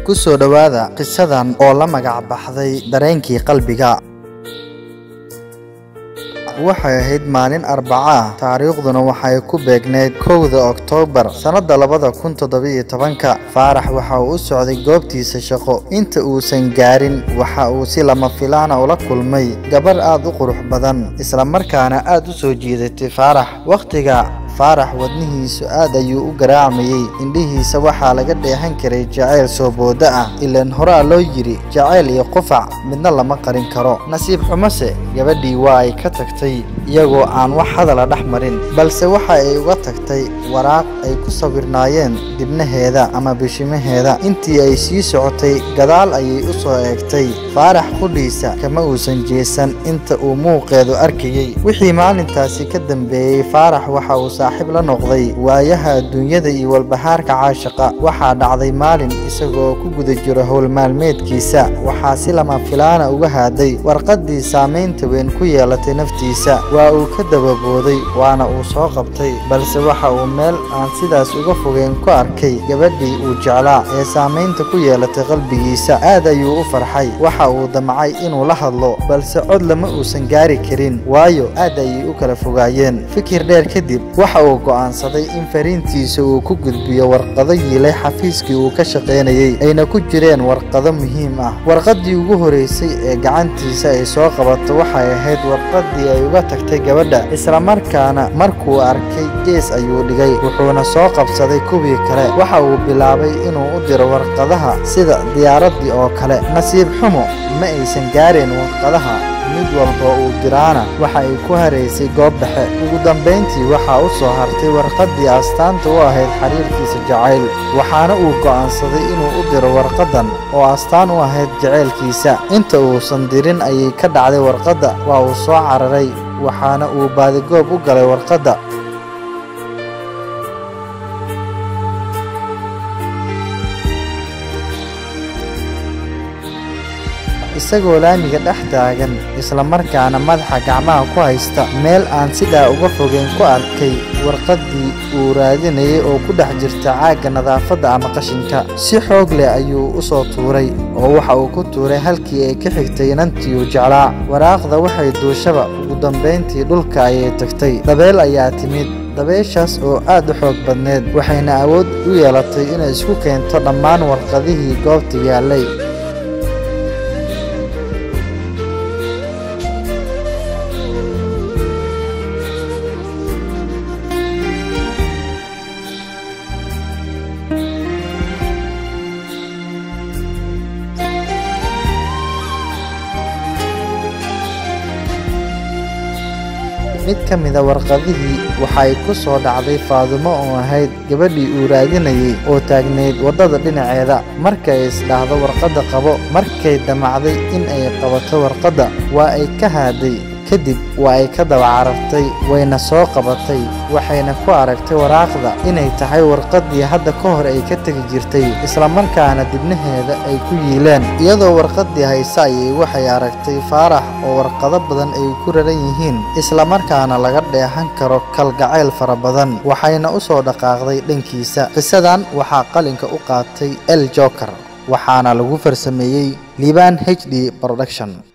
Ku soo dhowaada qisadan oo la magac baxday Dareenkii Qalbiga. Waxay ahayd maalin Arbaco ah, taariikhduna waxay ku beegneyd 1da Oktoobar sannadda 2017. Faarax waxa uu u socday goobtiisa shaqo. Inta uusan gaarin, waxa uu si lama filaan ah ula kulmay gabarh aad u qurux badan, isla markaana aad u soo jiidatay Faarax. Wakhtiga Faarax wadnihiisu aad ayuu u garaacmayay, indhihiisa waxaa laga dheehan karay jacayl soo booda ah. Ilaan horaa loo yidhi, jacayl iyo qufac midna lama qarin karo. Nasiib xumose, gabadhii waa ay ka tagtay iyagoo aan wax hadala dhex marin, balse waxa ay uga tagtay waraaq ay ku sawirnaayeen dibnaheeda ama bishimaheeda. Intii ay sii socotay, gadaal ayay u soo eegtay. Faarax qudhiisa kama uusan jeesan inta uu muuqeedu arkayay. Wixii maalintaasi ka dambeeyay, Faarax waxa uu saaxiib la noqday waayaha adduunyada iyo walbahaarka caashiqa. Waxaa dhacday maalin isagoo ku guda jiro howl maalmeedkiisa, waxaa si lama filaana uga haaday warqaddii saamaynta weyn ku yeelatay naftiisa. Waa uu ka dababooday, waana uu soo qabtay, balse waxa uu meel aan sidaas uga fogeyn ku arkay gabadhii uu jeclaa ee saamaynta ku yeelatay qalbigiisa. Aad ayuu u farxay. Waxa uu damcay inuu la hadlo, balse cod lama uusan gaari karin, waayo aad ayay u kala fogaayeen. Fikir dheer kadib, waxa uu go'aansaday in fariintiisa uu ku gudbiyo warqado yiilay xafiiskii uu ka shaqaynayay, ayna ku jireen warqado muhiim ah. Warqaddii ugu horeysay ee gacantiisa ay soo qabato waxay ahayd warqaddii ay uga tagtay gabadha. Isla markaana markuu arkay, gees ayuu dhigay, wuxuuna soo qabsaday kuwii kale. Waxa uu bilaabay inuu u diro warqadaha sida diyaaraddii oo kale. Nasiib xumo, ma aysan gaarin warqadaha. Mid walba uu diraana waxa ay ku haraysay goob dhexe. Ugu dambayntii waxaa u soo hartay warqaddii astaanta u ahayd xiriirkiisa jacayl, waxaana uu go'aansaday inuu u diro warqaddan oo astaan u ahayd jacaylkiisa. Inta uusan dirin ayay ka dhacday warqadda. Waa uu soo cararay, waxaana uu baadigoob u galay warqadda. Isagoo laamiga dhex taagan, isla markaana madaxa gacmaha ku haysta, meel aan sidaa uga fogeyn ku arkay warqaddii uu raadinayay oo ku dhex jirta caagga nadaafadda ama qashinka. Si xoog leh ayuu u soo tuuray, oo waxa uu ku tuuray halkii ay ka xigtay inantii uu jeclaa. Waraaqda waxay duushaba, ugu dambayntii dhulka ayay tagtay. Dabeel ayaa timid, dabeyshaas oo aad u xoog badneed, waxayna awood u yeelatay inay isku keento dhammaan warqadihii goobta yaallay. Mid ka mid a warqadihii waxay ku soo dhacday Faadumo oo ahayd gabadhii uu raadinayay oo taagnayd waddada dhinaceeda. Markay isdhahdo warqadda qabo, markay damacday in ay qabato warqadda, waa ay ka haaday. Kadib waa ay ka daba carartay, wayna soo qabatay, waxayna ku aragtay waraaqda inay tahay warqaddii hadda ka hor ay ka tegi jirtay, isla markaana dibnaheeda ay ku yiileen. Iyadoo warqaddii haysa ayay waxay aragtay Faarax oo warqado badan ay ku raran yihiin, isla markaana laga dheehan karo kalgacayl fara badan, waxayna u soo dhaqaaqday dhankiisa. Qisadan waxaa qalinka u qaatay El Joker, waxaana lagu farsameeyey Liibaan HD Production.